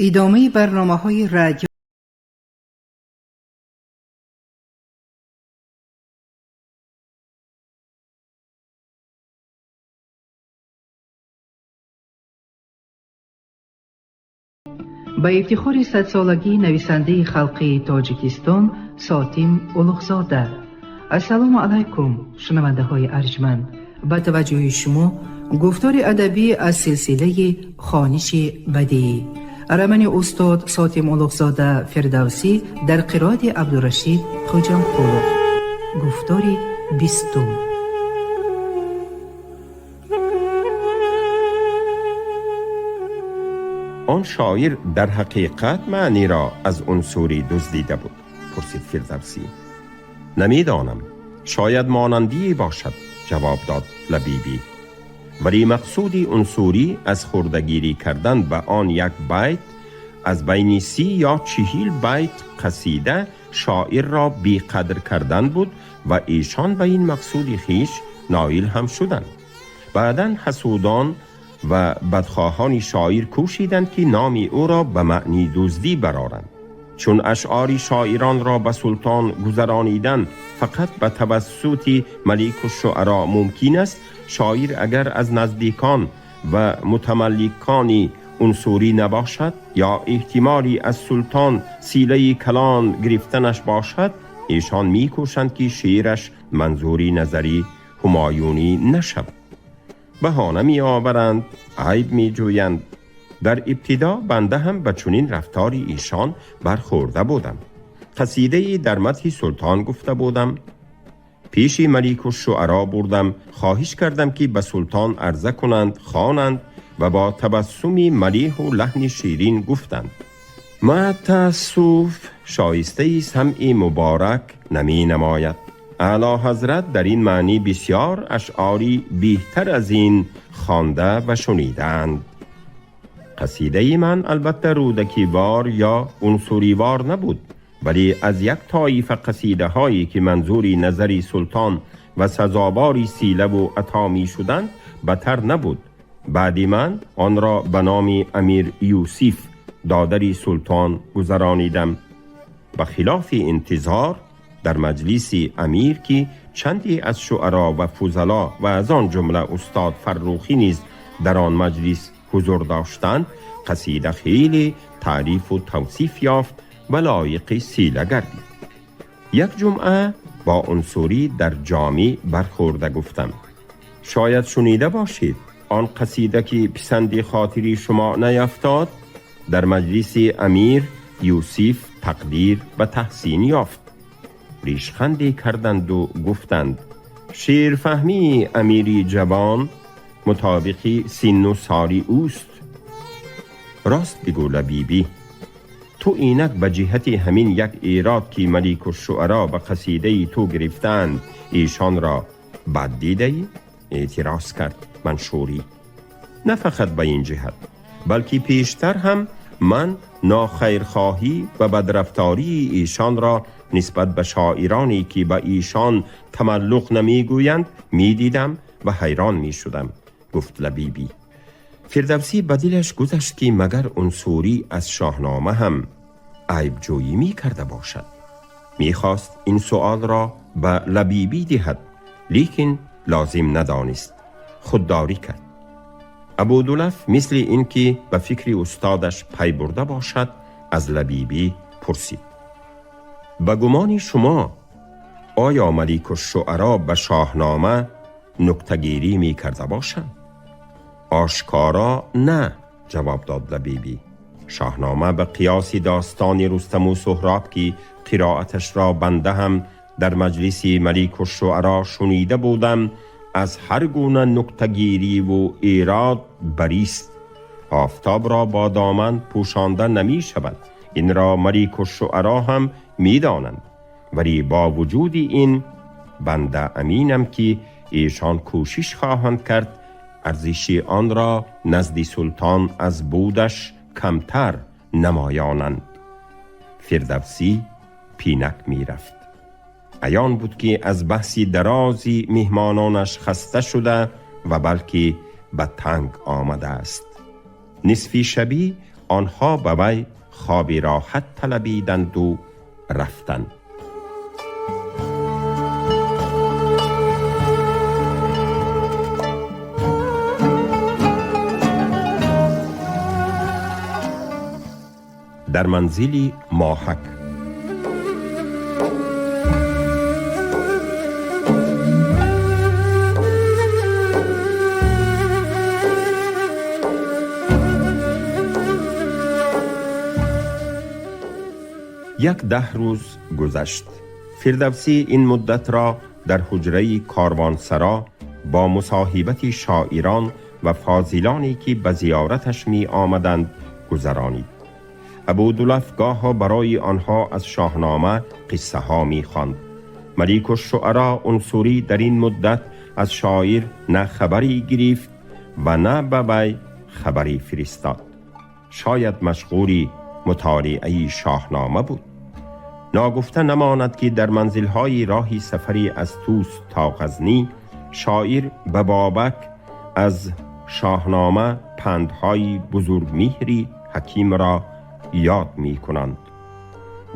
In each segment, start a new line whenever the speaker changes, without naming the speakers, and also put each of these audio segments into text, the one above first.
Идомаи барномаҳои радио ба ифтихори садсолагии нависандаи халқии Тоҷикистон Сотим Улуғзода. Ассалому алайкум, шунавандаҳои арҷманд. Ба таваҷҷӯҳи шумо гуфтори адабӣ аз силсилаи хониши бадиӣ. Романи устод Сотим Улуғзода Фирдавсӣ дар қироати Абдурашид Хоҷамқулов. Гуфтори бистум.
Он шоир дар ҳақиқат маъниро аз унсурӣ дуздида буд? Пурсид Фирдавсӣ. Намедонам, шояд монандие бошад, ҷавоб дод Лабибӣ. Вале мақсуди унсурӣ аз хурдагирӣ кардан ба он як байт аз байни 30 ё 40 байт қасида шоирро беқадр кардан буд ва эшон ба ин мақсуди хеш ноил ҳам шуданд. Баъдан ҳасудон ва бадхоҳони шоир кӯшиданд, ки номи ӯро ба маъни дуздӣ бароранд. Чун ашъори шоиронро ба султон гузаронидан фақат ба тавассути Маликушшуаро мумкин аст, шоир агар аз наздикон ва мутамалликони унсурӣ набошад ё эҳтимоле аз султон силаи калон гирифтанаш бошад, эшон мекӯшанд, ки шеъраш манзури назари ҳумоюнӣ нашавад. Баҳона меоваранд, айб меҷӯянд. Дар ибтидо банда ҳам ба чунин рафтори эшон бархӯрда будам. Қасидае дар мадҳи султон гуфта будам. Пеши Маликушшуаро бурдам, хоҳиш кардам, ки ба султон арза кунанд, хонанд ва бо табассуми малеҳу лаҳни ширин гуфтанд: ма таассуф, шоистаи самъи муборак наменамояд. Аъло ҳазрат дар ин маънӣ бисёр ашъори беҳтар аз ин хонда ва шунидаанд. Қасидаи ман албатта рӯдакивор ё унсуривор набуд, вале аз як тоифа қасидаҳое, ки манзури назари султон ва сазовори силаву ато мешуданд, батар набуд. Баъди ман онро ба номи Амир Юсиф, додари султон, гузаронидам. Ба хилофи интизор дар маҷлиси амир, ки чанде аз шуаро ва фузало ва аз он ҷумла устод Фаррухӣ низ дар он маҷлис ҳузур доштанд, қасида хеле таърифу тавсиф ёфт ва лоиқи сила гардид. Як ҷумъа бо унсурӣ дар ҷомӣ бархӯрда гуфтам: шояд шунида бошед, он қасида, ки писанди хотири шумо наёфтод, дар маҷлиси амир Юсиф тақдир ва таҳсин ёфт. Ришханде карданду гуфтанд: шеърфаҳмии амири ҷавон мутобиқи синну соли ӯст. Рост бигӯ, Лабибӣ, ту инак ба ҷиҳати ҳамин як эрод, ки Маликушшуаро ба қасидаи ту гирифтаанд, эшонро бад дидаӣ? Эътироз кард Маншурӣ. На фақат ба ин ҷиҳат, балки пештар ҳам ман нохайрхоҳӣ ва бадрафтории эшонро нисбат ба шоироне, ки ба эшон тамаллуқ намегӯянд, медидам ва ҳайрон мешудам, гуфт Лабибӣ. Фирдавсӣ ба дилаш гузашт, ки магар унсурӣ аз Шоҳнома ҳам айбҷӯӣ мекарда бошад. Мехост ин суолро ба Лабибӣ диҳад, лекин лозим надонист, худдорӣ кард. Абудулаф мисли ин ки ба фикри устодаш пай бурда бошад, аз Лабибӣ пурсид: ба гумони шумо, оё Маликушшуаро ба Шоҳнома нуктагирӣ мекарда бошанд? Ошкоро на, ҷавоб дод Лабибӣ. Шоҳнома ба қиёси достони Рустаму Суҳроб, ки қироаташро банда ҳам дар маҷлиси Маликушшуаро шунида будам, аз ҳар гуна нуктагириву эрод барист. Офтобро бо доман пӯшонда намешавад. Инро Маликушшуаро ҳам медонанд. Вале бо вуҷуди ин банда аминам, ки эшон кӯшиш хоҳанд кард арзиши онро назди султон аз будаш камтар намоёнанд. Фирдавсӣ пинак мерафт. Аён буд, ки аз баҳси дарози меҳмононаш хаста шуда ва балки ба танг омадааст. Нисфи шабӣ. آنها به وی خوابی راحت طلبیدند و رفتند. در منزلی ماهک. 10 روز گذشت. فردوسی این مدت را در حجره کاروانسرا با مصاحبت شاعران و فاضلانی که به زیارتش می آمدند گذرانید. ابودلف گاها برای آنها از شاهنامه قصه ها می خواند. ملک الشعرا عنصری در این مدت از شاعر نه خبری گرفت و نه به وی خبری فرستاد. شاید مشغولی مطالعه شاهنامه بود. ناگفته نماند که در منزلهای راهی سفری از توس تا غزنی شاعر به بابک از شاهنامه پندهای بزرگ مهری حکیم را یاد می کنند.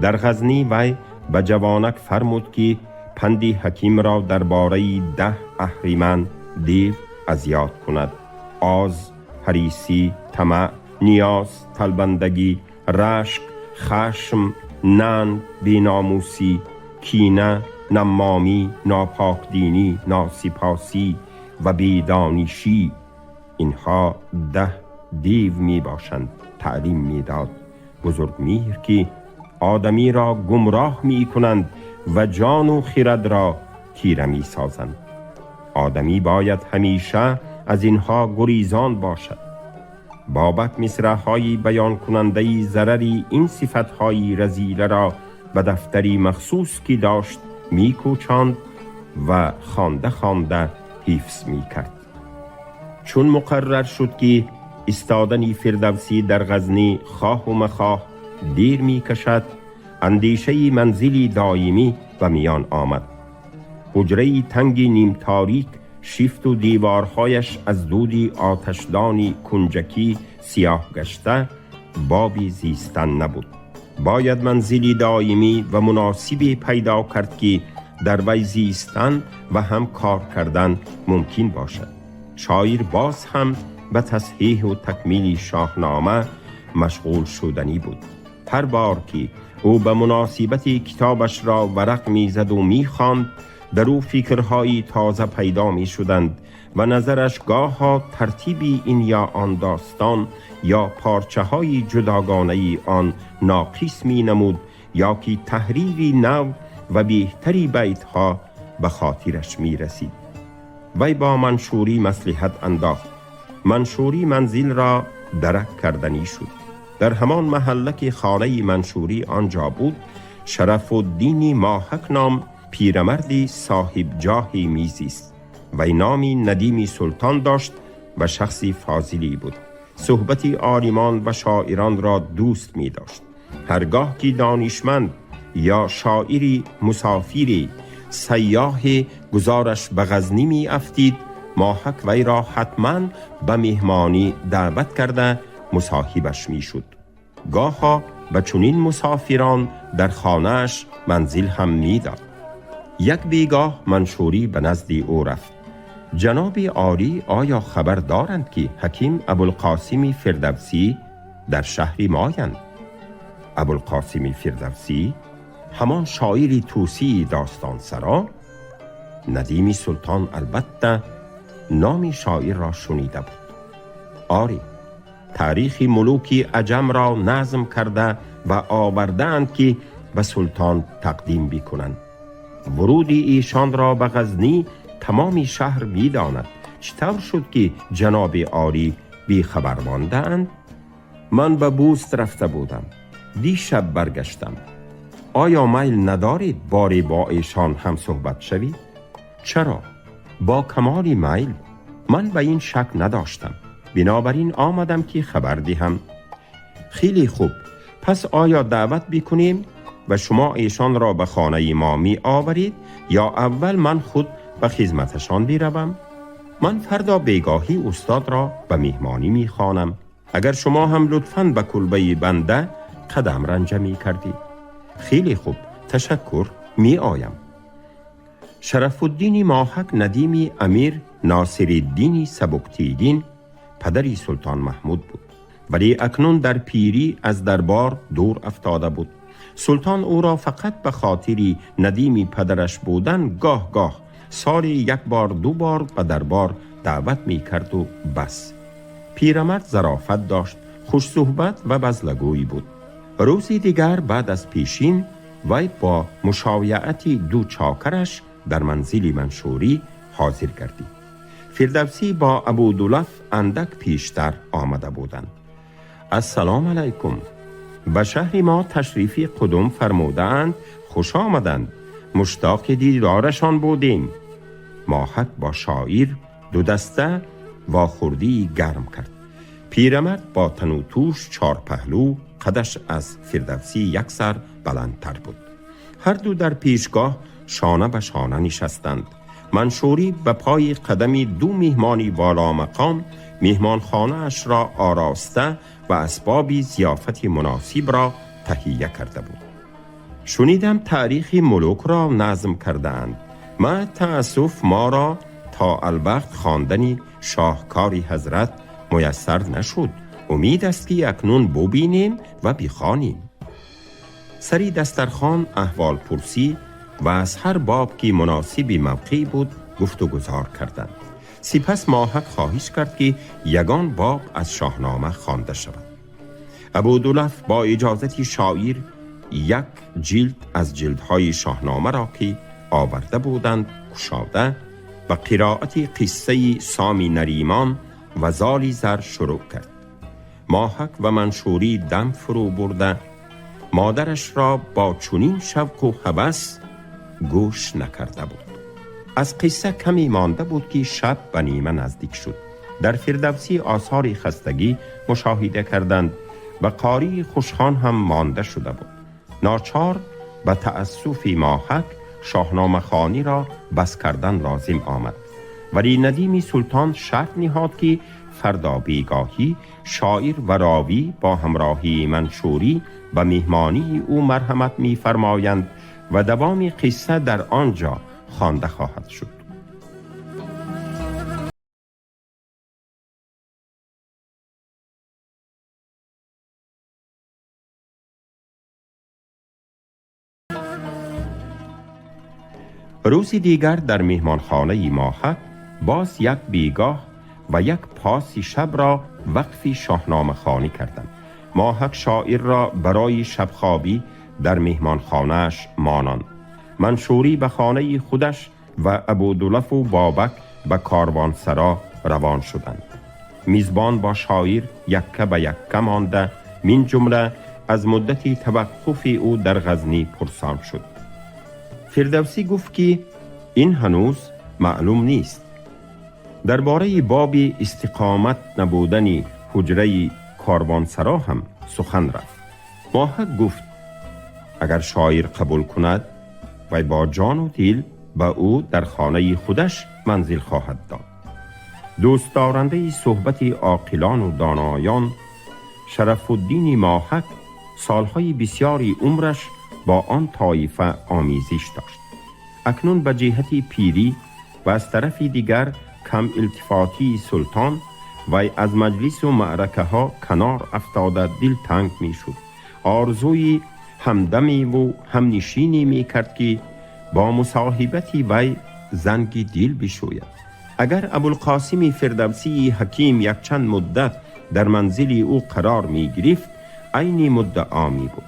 در غزنی وی به جوانک فرمود که پندی حکیم را درباره 10 اهریمن دیو از یاد کند: آز، حریصی، طمع، نیاز، تلبندگی، رشک، خشم، ننگ، بیناموسی، کینه، نمامی، ناپاکدینی، ناسپاسی و بیدانشی. اینها 10 دیو می باشند. تعلیم می داد بزرگ مهر که آدمی را گمراه می کنند و جان و خرد را تیره می سازند. آدمی باید همیشه از اینها گریزان باشد. بابک مصرع‌های بیان کننده ضرری این صفت‌های رذیله را به دفتری مخصوص که داشت می‌کوچاند و خوانده خوانده حفظ می‌کرد. چون مقرر شد که ایستادن فردوسی در غزنی خواه و مخواه دیر می‌کشد، اندیشه منزلی دائمی به میان آمد. حجره تنگ نیم تاریک، شیفت و دیوارهایش از دودی آتشدانی کنجکی سیاه گشته، بابی زیستن نبود. باید منزلی دائمی و مناسبی پیدا کرد که در وی زیستن و هم کار کردن ممکن باشد. شاعر باز هم به تصحیح و تکمیل شاهنامه مشغول شدنی بود. هر بار که او به مناسبت کتابش را ورق میزد و میخواند، در او فکرهایی تازه پیدا می شدند و نظرش گاها ترتیبی این یا آن داستان یا پارچه های جداگانه آن ناقص می نمود یا که تحریری نو و بهتری بیتها به خاطرش می رسید. وی با منشوری مصلحت انداخت. منشوری منزل را درک کردنی شد. در همان محله که خانه منشوری آنجا بود، شرف الدین ماهک نام پیرمردی صاحب جاهی میزیست. وی نامی ندیمی سلطان داشت و شخصی فاضلی بود. صحبت عالمان و شاعران را دوست می داشت. هرگاه که دانشمند یا شاعری مسافری سیاح گزارش به غزنی می افتید، ماهک وی را حتما به مهمانی دعوت کرده مصاحبش می شد. گاها به چنین مسافران در خانه‌اش منزل هم می داد. یک بیگاه منشوری به نزد او رفت. جناب عالی آیا خبر دارند که حکیم ابوالقاسم فردوسی در شهر مایند؟ ابوالقاسم فردوسی همان شاعر توسی داستان سرا؟ ندیم سلطان البته نام شاعر را شنیده بود. آری، تاریخ ملوک عجم را نظم کرده و آوردند که به سلطان تقدیم بکنند. ورود ایشان را به غزنی تمام شهر می‌داند. چطور شد که جناب عالی بیخبر مانده‌اند؟ من به بوست رفته بودم، دیشب برگشتم. آیا میل ندارید باری با ایشان هم صحبت شوید؟ چرا؟ با کمال میل. من به این شک نداشتم، بنابراین آمدم که خبر دهم. خیلی خوب، پس آیا دعوت بکنیم و شما ایشان را به خانه ما می آورید یا اول من خود به خدمتشان بروم؟ من فردا بیگاهی استاد را به مهمانی می خوانم. اگر شما هم لطفاً به کلبه بنده قدم رنجه می کردید. خیلی خوب، تشکر، می آیم. شرف الدین ماهک ندیمی امیر ناصرالدین سبکتیگین پدری سلطان محمود بود، ولی اکنون در پیری از دربار دور افتاده بود. سلطان او را فقط به خاطر ندیمی پدرش بودن گاه گاه سالی یک بار دو بار به دربار دعوت می کرد و بس. پیرمرد ظرافت داشت، خوش صحبت و بزلگویی بود. روزی دیگر بعد از پیشین وی با مشایعت دو چاکرش در منزل منشوری حاضر گردید. فردوسی با ابودلف اندک پیشتر آمده بودند. السلام علیکم، به شهر ما تشریف قدوم فرمودند، خوش آمدند، مشتاق دیدارشان بودیم. ماهک با شاعر دو دسته واخوردی گرم کرد. پیرمرد با تن و توش چهار پهلو، قدش از فردوسی یک سر بلندتر بود. هر دو در پیشگاه شانه به شانه نشستند. منشوری به پای قدم دو میهمانی والا مقام میهمانخانه اش را آراسته و اسباب ضیافت مناسب را تهیه کرده بود. شنیدم تاریخ ملوک را نظم کردند. مع تأسف ما را تا الوقت خواندن شاهکاری حضرت میسر نشد. امید است که اکنون ببینیم و بخوانیم. سری دسترخوان احوال پرسی و از هر باب که مناسب موقع بود گفت و گزار کردند. سپس ماهک خواهش کرد که یگان باب از شاهنامه خوانده شود. ابودلف با اجازت شاعر یک جلد از جلدهای شاهنامه را که آورده بودند گشاده و قرائت قصه سامی نریمان و زالی زر شروع کرد. ماهک و منشوری دم فرو برده مادرش را با چنین شوق و هوس گوش نکرده بود. از قصه کمی مانده بود که شب به نیمه نزدیک شد. در فردوسی آثار خستگی مشاهده کردند و قاری خوشخوان هم مانده شده بود. ناچار به تأسف ماهک شاهنامه خوانی را بس کردن لازم آمد. ولی ندیمی سلطان شرط نهاد که فردا بیگاهی شاعر و راوی با همراهی منشوری و میهمانی او مرحمت می‌فرمایند و دوام قصه در آنجا خوانده خواهد شد. روزی دیگر در میهمانخانه ماهک باز یک بیگاه و یک پاس شب را وقف شاهنامه خوانی کردند. ماهک شاعر را برای شبخوابی در میهمانخانه‌اش مانند. منشوری به خانه خودش و ابودلف و بابک به کاروانسرا روان شدند. میزبان با شاعر یکه به یکه مانده من جمله از مدت توقف او در غزنی پرسان شد. فردوسی گفت که این هنوز معلوم نیست. درباره باب استقامت نبودن حجره کاروانسرا هم سخن رفت. ماهک گفت اگر شاعر قبول کند و با جان و دل به او در خانه خودش منزل خواهد داد. دوست دارنده صحبت عاقلان و دانایان شرف الدین ماهک سالهای بسیاری عمرش با آن طایفه آمیزش داشت. اکنون به جهت پیری و از طرف دیگر کم التفاتی سلطان و از مجلس و معرکه ها کنار افتاده دل تنگ می شد. آرزوی همدمی و همنشینی می کرد که با مصاحبت وی زنگ دل بشوید. اگر ابوالقاسم فردوسی حکیم یک چند مدت در منزل او قرار می گرفت عین مدعا می بود.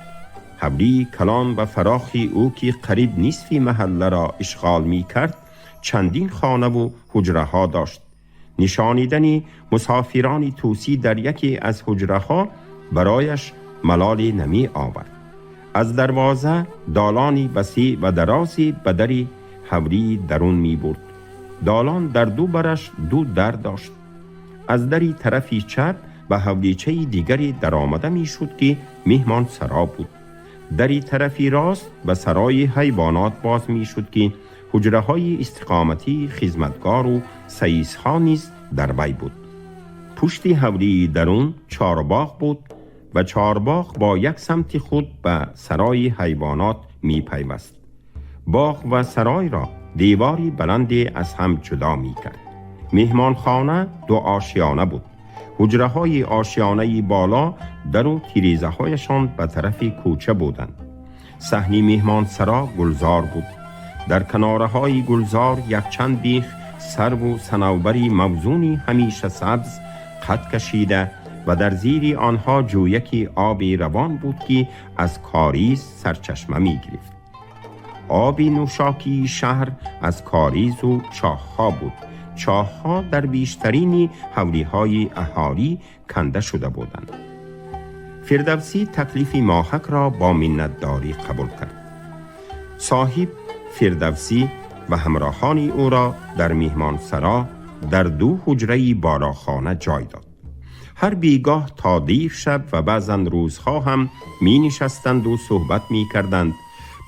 حولی کلان و فراخی او که قریب نصف محله را اشغال می کرد چندین خانه و حجره ها داشت. نشانیدن مسافران توسی در یکی از حجره ها برایش ملال نمی آورد. از دروازه دالانی وسیع و درازی به در حولی درون می برد. دالان در دو برش دو در داشت. از دری طرفی چپ به حولیچه دیگری در آمده می شد که میهمان سرا بود. دری طرفی راست به سرای حیوانات باز می شد که حجره های استقامتی خدمتگار و سیس ها نیز در وی بود. Пушти ҳавлии дарун чорбоғ буд ва чорбоғ бо як самти худ ба сарои ҳайвонот мепайваст. Боғ ва саройро девори баланде аз ҳам ҷудо мекард. Меҳмонхона ду ошиёна буд. Ҳуҷраҳои ошиёнаи боло дару тирезаҳояшон ба тарафи кӯча буданд. Саҳни меҳмонсаро гулзор буд. Дар канораҳои гулзор якчанд бех сарву санавбари мавзуни ҳамеша сабз қад кашида ва дар зири онҳо ҷӯяки оби равон буд, ки аз кориз сарчашма мегирифт. Оби нӯшокии шаҳр аз коризу чоҳҳо буд. Чоҳҳо дар бештарини ҳавлиҳои аҳолӣ канда шуда буданд. Фирдавсӣ таклифи Моҳакро бо миннатдорӣ қабул кард. Соҳиб Фирдавсӣ ва ҳамроҳони ӯро дар меҳмонсаро дар ду ҳуҷраи болохона ҷой дод. Ҳар бегоҳ то дер шаб ва баъзан рӯзҳо ҳам менишастанд у суҳбат мекарданд.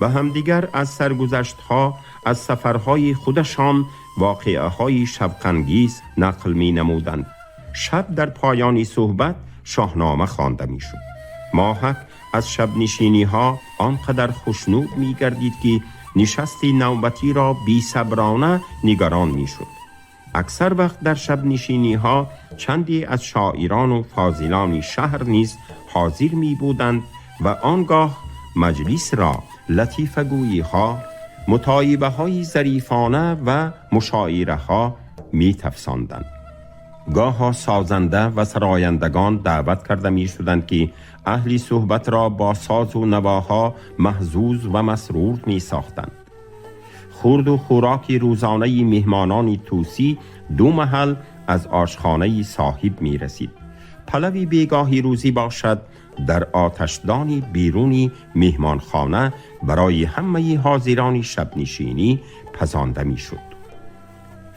Ба ҳамдигар аз саргузаштҳо, аз сафарҳои худашон воқеаҳои шавқангез нақл менамуданд. Шаб дар поёни суҳбат Шоҳнома хонда мешуд. Моҳак аз шабнишиниҳо он қадар хушнуд мегардид, ки нишасти навбатиро бесаброна нигарон мешуд. Аксар вақт дар шабнишиниҳо чанде аз шоирону фозилони шаҳр низ ҳозир мебуданд ва он гоҳ маҷлисро латифагӯиҳо, мутоибаҳои зарифона ва мушоираҳо метафсонданд. Гоҳо созанда ва сарояндагон даъват карда мешуданд, ки аҳли суҳбатро бо созу навоҳо маҳзуз ва масрур месохтанд. Хӯрду хӯроки рӯзонаи меҳмонони тӯсӣ ду маҳал аз ошхонаи соҳиб мерасид. Палави бегоҳи рӯзӣ бошад, дар оташдони беруни меҳмонхона барои ҳамаи ҳозирони шабнишинӣ пазонда мешуд.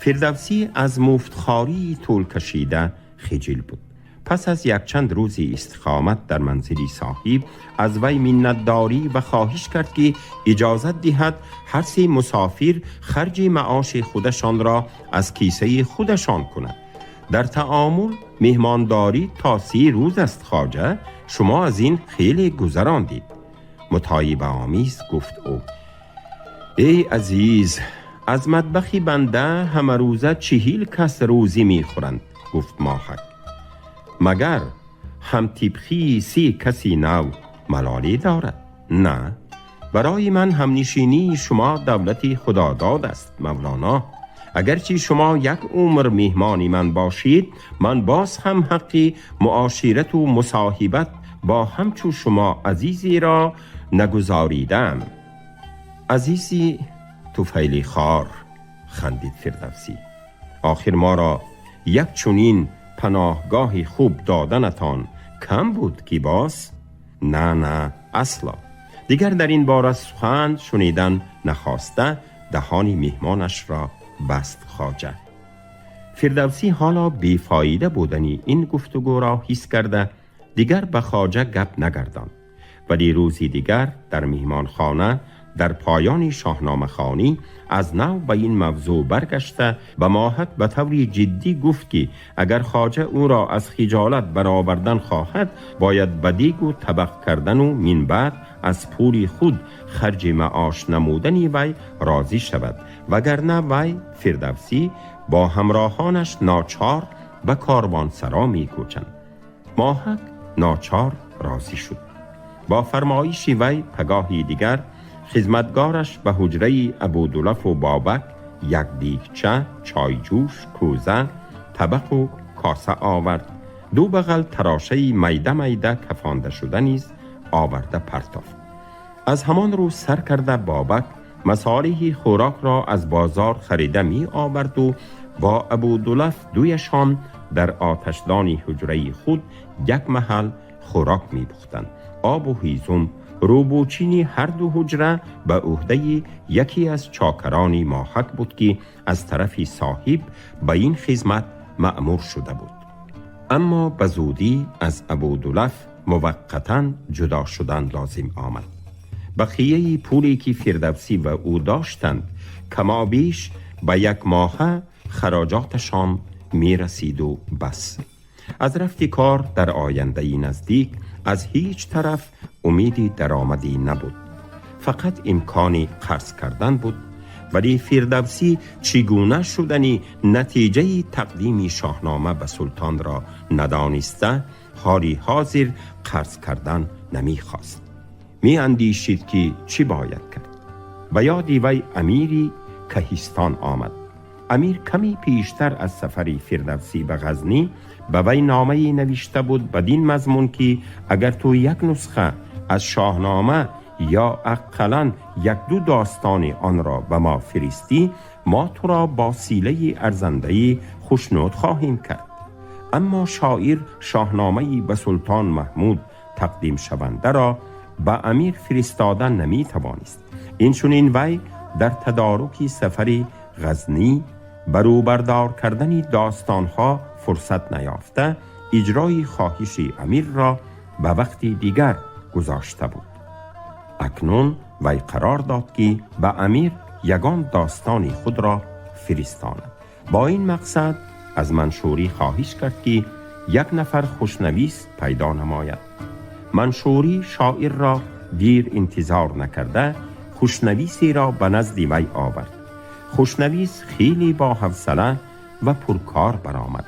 Фирдавсӣ аз муфтхории тӯл кашида хиҷил буд. Пас аз якчанд рӯзи истиқомат дар манзили соҳиб аз вай миннатдорӣ ва хоҳиш кард, ки иҷозат диҳад ҳар се мусофир харҷи маоши худашонро аз кисаи худашон кунад. Дар таомул меҳмондорӣ то 30 рӯз аст, хоҷа, шумо аз ин хеле гузарондид. Мутоибаомез гуфт ӯ: «Эй азиз, аз матбахи банда ҳамарӯза 40 кас рӯзӣ мехӯранд», гуфт Моҳак. «Магар ҳамтибхии 30 каси нав малолӣ дорад? На, барои ман ҳамнишинии шумо давлати худодод аст, мавлоно. Агарчи шумо як умр меҳмони ман бошед, ман боз ҳам ҳаққи муоширату мусоҳибат бо ҳамчу шумо азизеро нагузоридаам». «Азизи туфайли хор», хандид Фирдавсӣ, «охир моро як чунин паноҳгоҳи хуб доданатон кам буд, ки боз?» «На, на, асло». Дигар дар ин бора сухан шунидан нахоста, даҳони меҳмонашро баст хоҷа. Фирдавсӣ ҳоло бефоида будани ин гуфтугӯро ҳис карда, дигар ба хоҷа гап нагардонд. Вале рӯзи дигар дар меҳмонхона дар поёни шоҳномахонӣ аз нав ба ин мавзӯъ баргашта, ба Моҳак ба таври ҷиддӣ гуфт, ки агар хоҷа ӯро аз хиҷолат баровардан хоҳад, бояд ба дегу табақ кардану минбаъд аз пули худ харҷи маош намудани вай розӣ шавад, вагарна вай, Фирдавсӣ, бо ҳамроҳонаш ночор ба корвонсаро мекӯчанд. Моҳак ночор розӣ шуд. Бо фармоиши вай пагоҳи дигар хизматгораш ба ҳуҷраи Абудулафу Бобак як дигча, чойҷӯш, кӯза, табақу коса овард. Ду бағал тарошаи майда майда кафондашуда низ оварда партофт. Аз ҳамон рӯз сар карда Бобак масолиҳи хӯрокро аз бозор харида меоварду бо Абудулаф дуяшон дар оташдони ҳуҷраи худ як маҳал хӯрок мепухтанд. Обу ҳизум, рӯбучини ҳар ду ҳуҷра ба ӯҳдаи яке аз чокарони Моҳак буд, ки аз тарафи соҳиб ба ин хизмат маъмур шуда буд. Аммо ба зудӣ аз Абудулаф муваққатан ҷудо шудан лозим омад. Бақияи пуле, ки Фирдавсӣ ва ӯ доштанд, камобеш ба як моҳа хароҷоташон мерасиду бас. از رفتی کار در آینده نزدیک از هیچ طرف امیدی درآمدی نبود. فقط امکانی قرض کردن بود. ولی فردوسی چگونه شدنی نتیجه تقدیم شاهنامه به سلطان را ندانسته حالی حاضر قرض کردن نمیخواست. می اندیشید که چی باید کرد. به یاد وی امیری کهستان آمد. امیر کمی پیشتر از سفر فردوسی به غزنی به وی نامه نوشته بود بدین مضمون که اگر تو یک نسخه از شاهنامه یا اقلا یک دو داستان آن را به ما فرستی، ما تو را با سیله ارزنده خوشنود خواهیم کرد. اما شاعر شاهنامه به سلطان محمود تقدیم شونده را به امیر فرستادن نمی توانست. این چنین وی در تدارک سفر غزنی بروبردار کردن داستانها فرصت نیافته اجرای خواهش امیر را به وقت دیگر گذاشته بود. اکنون وی قرار داد که به امیر یگان داستان خود را فرستاند. با این مقصد از منشوری خواهش کرد که یک نفر خوشنویس پیدا نماید. منشوری شاعر را دیر انتظار نکرده خوشنویسی را به نزد وی آورد. خوشنویس خیلی با حوصله و پرکار برآمد.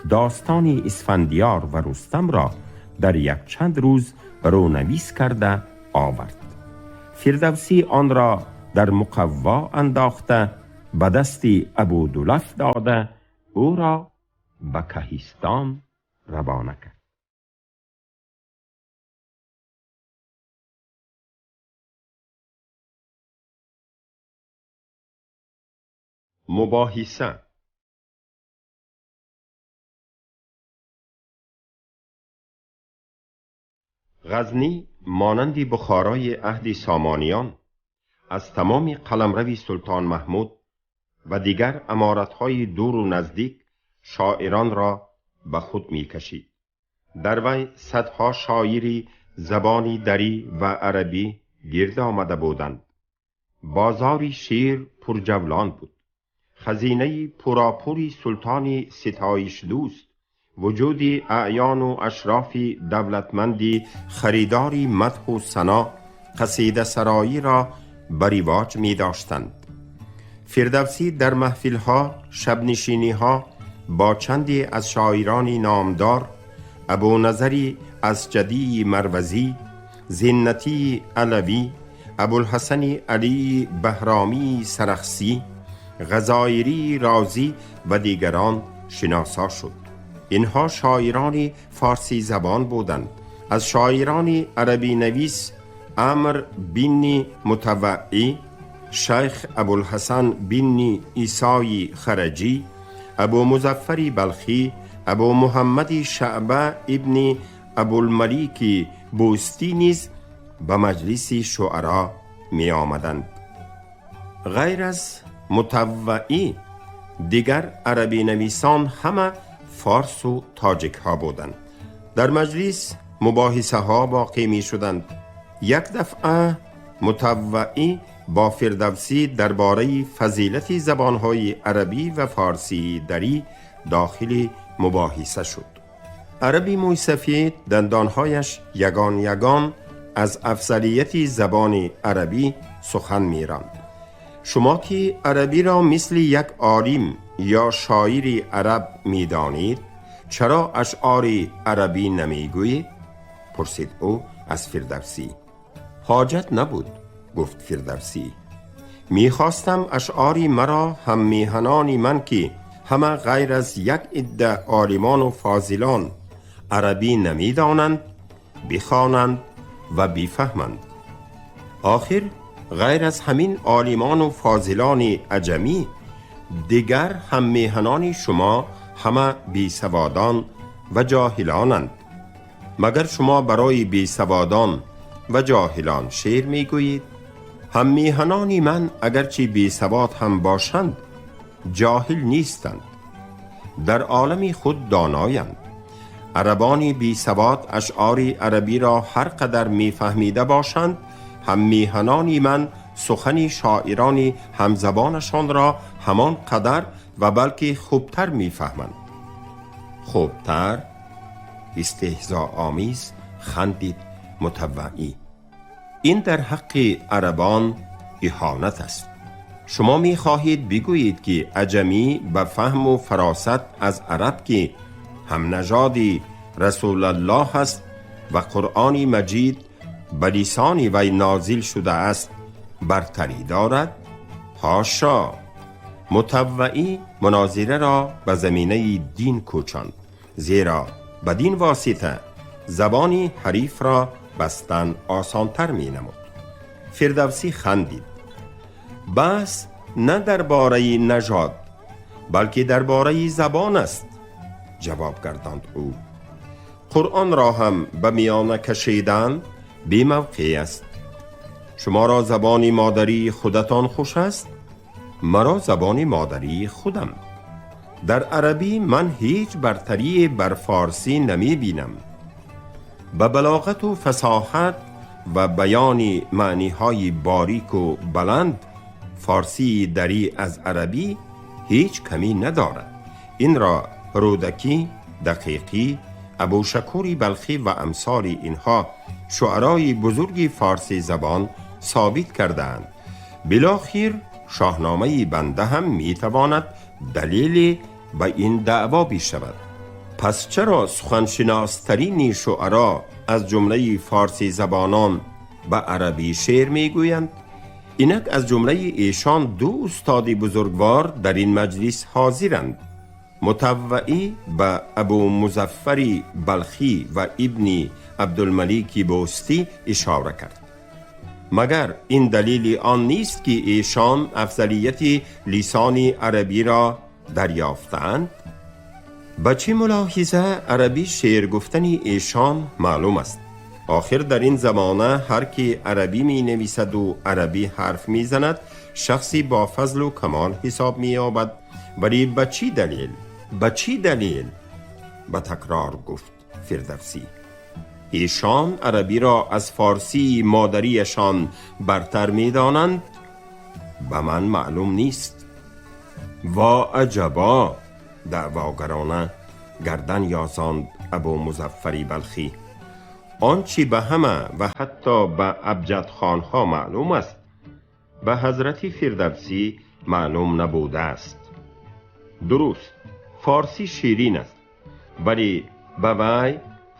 داستان اسفندیار و رستم را در یک چند روز رونویس کرده آورد. فردوسی آن را در مقوا انداخته به دست ابودلف داده او را به کهستان روانه کرد. مباحثه. غزنی مانند بخارای عهد سامانیان از تمام قلمرو سلطان محمود و دیگر امارت‌های دور و نزدیک شاعران را به خود می‌کشید. در وی صدها شاعری زبانی دری و عربی گرد آمده بودند. بازار شعر پرجولان بود. خزینه پراپوری سلطان ستایش دوست، وجود اعیان و اشراف دولتمندی خریداری مدح و ثنا قصیده سرایی را بر رواج می داشتند. فردوسی در محفل‌ها، شبنشینی‌ها با چندی از شاعران نامدار، ابو نظری از جدی مروزی، زینتی علوی، ابوالحسن علی بهرامی سرخسی، غزایری رازی و دیگران شناسا شد. اینها شاعران فارسی زبان بودند. از شاعران عربی نویس عمرو بن متوعی، شیخ ابوالحسن بن عیسی خرجی، ابو مظفر بلخی، ابو محمد شعبه ابن ابوالملیک بوستی نیز به مجلس شعرا می آمدند. غیر از متوعی دیگر عربی نویسان همه فارس و تاجک ها بودند. در مجلس مباحثه ها باقی می شدند. یک دفعه متوعی با فردوسی درباره فضیلت زبانهای عربی و فارسی دری داخل مباحثه شد. عربی موی سفید دندانهایش یگان یگان از افضلیت زبان عربی سخن می‌راند. شما که عربی را مثل یک عالم یا شاعر عرب می‌دانید، چرا اشعار عربی نمی‌گویید؟ پرسید او از فردوسی. حاجت نبود، گفت فردوسی. می‌خواستم اشعار مرا هم میهنان من که همه غیر از یک عده عالمان و فاضلان عربی نمی‌دانند بخوانند و بفهمند. آخر غیر از همین عالمان و فاضلان عجمی دیگر هم میهنان شما همه بیسوادان و جاهلانند. مگر شما برای بیسوادان و جاهلان شعر میگویید؟ هم میهنان من اگرچه بیسواد هم باشند جاهل نیستند، در عالم خود دانایند. عربان بیسواد اشعار عربی را هر قدر میفهمیده باشند، هم میهنان من سخن شاعران همزبانشان را همان قدر و بلکه خوبتر میفهمند. خوبتر؟ Истеҳзоомез хандид Мутавваӣ. Ин дар ҳаққи арабон иҳонат аст. Шумо мехоҳед бигӯед, ки аҷамӣ ба фаҳму фаросат аз араб, ки ҳамнажоди Расулаллоҳ аст ва Қуръони Маҷид ба лисони вай нозил шудааст, бартарӣ дорад? Ҳошо! Мутавваӣ мунозираро ба заминаи дин кӯчонд, зеро бадин восита забони ҳарифро бастан осонтар менамуд. Фирдавсӣ хандид. Баҳс на дар бораи нажод, балки дар бораи забон аст, ҷавоб гардонд ӯ. Қуръонро ҳам ба миёна кашидан бемавқеъ аст. Шуморо забони модарии худатон хуш аст, маро забони модарии худам. Дар арабӣ ман ҳеҷ бартарие бар форсӣ намебинам. Ба балоғату фасоҳат ва баёни маъниҳои борику баланд форсии дарӣ аз арабӣ ҳеҷ камӣ надорад. Инро Рӯдакӣ, Дақиқӣ, Абушакури Балхӣ ва амсоли инҳо, шуарои бузурги форсӣ забон, собит кардаанд. Билохир Шоҳномаи банда ҳам метавонад далеле ба ин даъво бишавад. Пас чаро суханшиностарини шуаро аз ҷумлаи форсӣ забонон ба арабӣ шеър мегӯянд? Инак аз ҷумлаи эшон ду устоди бузургвор дар ин маҷлис ҳозиранд. Мутавваӣ ба Абу Музаффари Балхӣ ва Ибни Абдулмалики Бостӣ ишора кард. Магар ин далели он нест, ки эшон афзалияти лисони арабиро дарёфтаанд? Ба чӣ мулоҳиза арабӣ шеър гуфтани эшон маълум аст. Охир дар ин замона ҳар ки арабӣ менависаду арабӣ ҳарф мезанад, шахси бо фазлу камол ҳисоб меёбад. Вале ба чӣ далел, ба чӣ далел? Ба такрор гуфт Фирдавсӣ. Эшон арабиро аз форсии модариашон бартар медонанд? Ба ман маълум нест. Во аҷабо! Даъвогарона гардан ёзонд Абу Музаффари Балхӣ. Он чӣ ба ҳама ва ҳатто ба абҷадхонҳо маълум аст, ба ҳазрати Фирдавсӣ маълум набудааст. Дуруст, форсӣ ширин аст, вале ба вай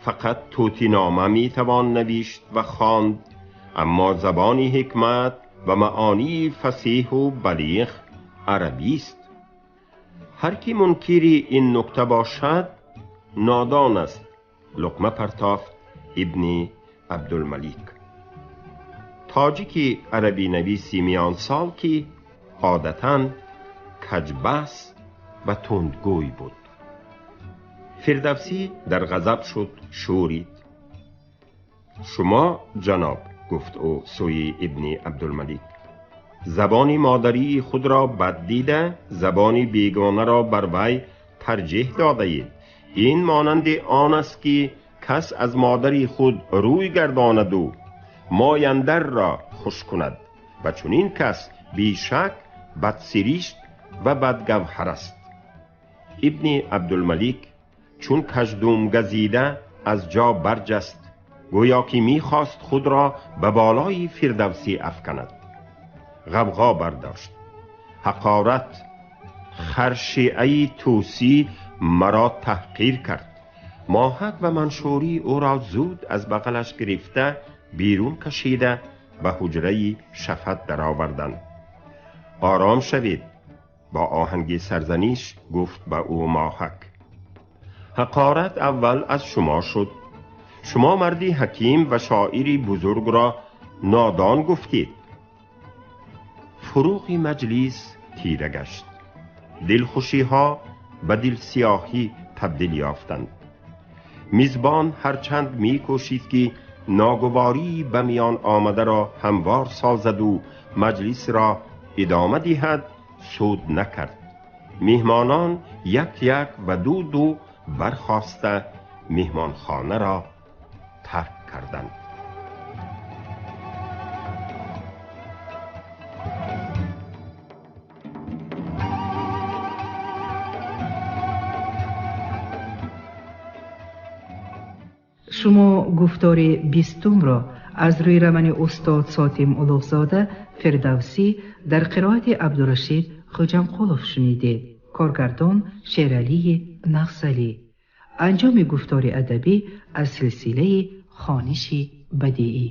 фақат тӯтинома метавон навишт ва хонд. Аммо забони ҳикмат ва маъонии фасеҳу балиғ арабист. Ҳар ки мункири ин нукта бошад, нодон аст, луқма партофт Ибни Абдулмалик, тоҷики арабинависи миёнсол, ки одатан каҷбаҳс ва тундгӯй буд. Фирдавсӣ дар ғазаб шуд, шӯрид. Шумо, ҷаноб, гуфт ӯ сӯи Ибни Абдулмалик, забони модарии худро бад дида, забони бегонаро бар вай тарҷеҳ додаед. Ин монанди он аст, ки кас аз модари худ рӯй гардонаду мояндарро хуш кунад, ва чунин кас бешак бадсиришт ва бадгавҳар аст. Ибни Абдулмалик чун каждум газида аз ҷо барҷаст, гӯё ки мехост худро ба болои Фирдавсӣ афканад. Ғавғо бардошт. Ҳақорат! Харшиаи тӯсӣ маро таҳқир кард. Моҳак ва Маншурӣ ӯро зуд аз бағалаш гирифта берун кашида, ба ҳуҷраи шафат дароварданд. Ором шавед, бо оҳанги сарзаниш гуфт ба ӯ Моҳак. Ҳақорат аввал аз шумо шуд. Шумо марди ҳаким ва шоири бузургро нодон гуфтед. Фуруғи маҷлис тира гашт. Дилхушиҳо ба дилсиёҳӣ табдил ёфтанд. Мизбон ҳарчанд мекӯшид, ки ногувории ба миён омадаро ҳамвор созаду маҷлисро идома диҳад, суд накард. Меҳмонон як як ва ду ду бархоста меҳмонхонаро тарк карданд.
Шумо гуфтори бистумро аз рӯи романи устод Сотим Улуғзода «Фирдавсӣ» дар қироати Абдурашид Хоҷамқулов шунидед. Коргардон Шералии Нағзалӣ. Анҷоми гуфтори адабӣ аз силсилаи хониши бадиӣ.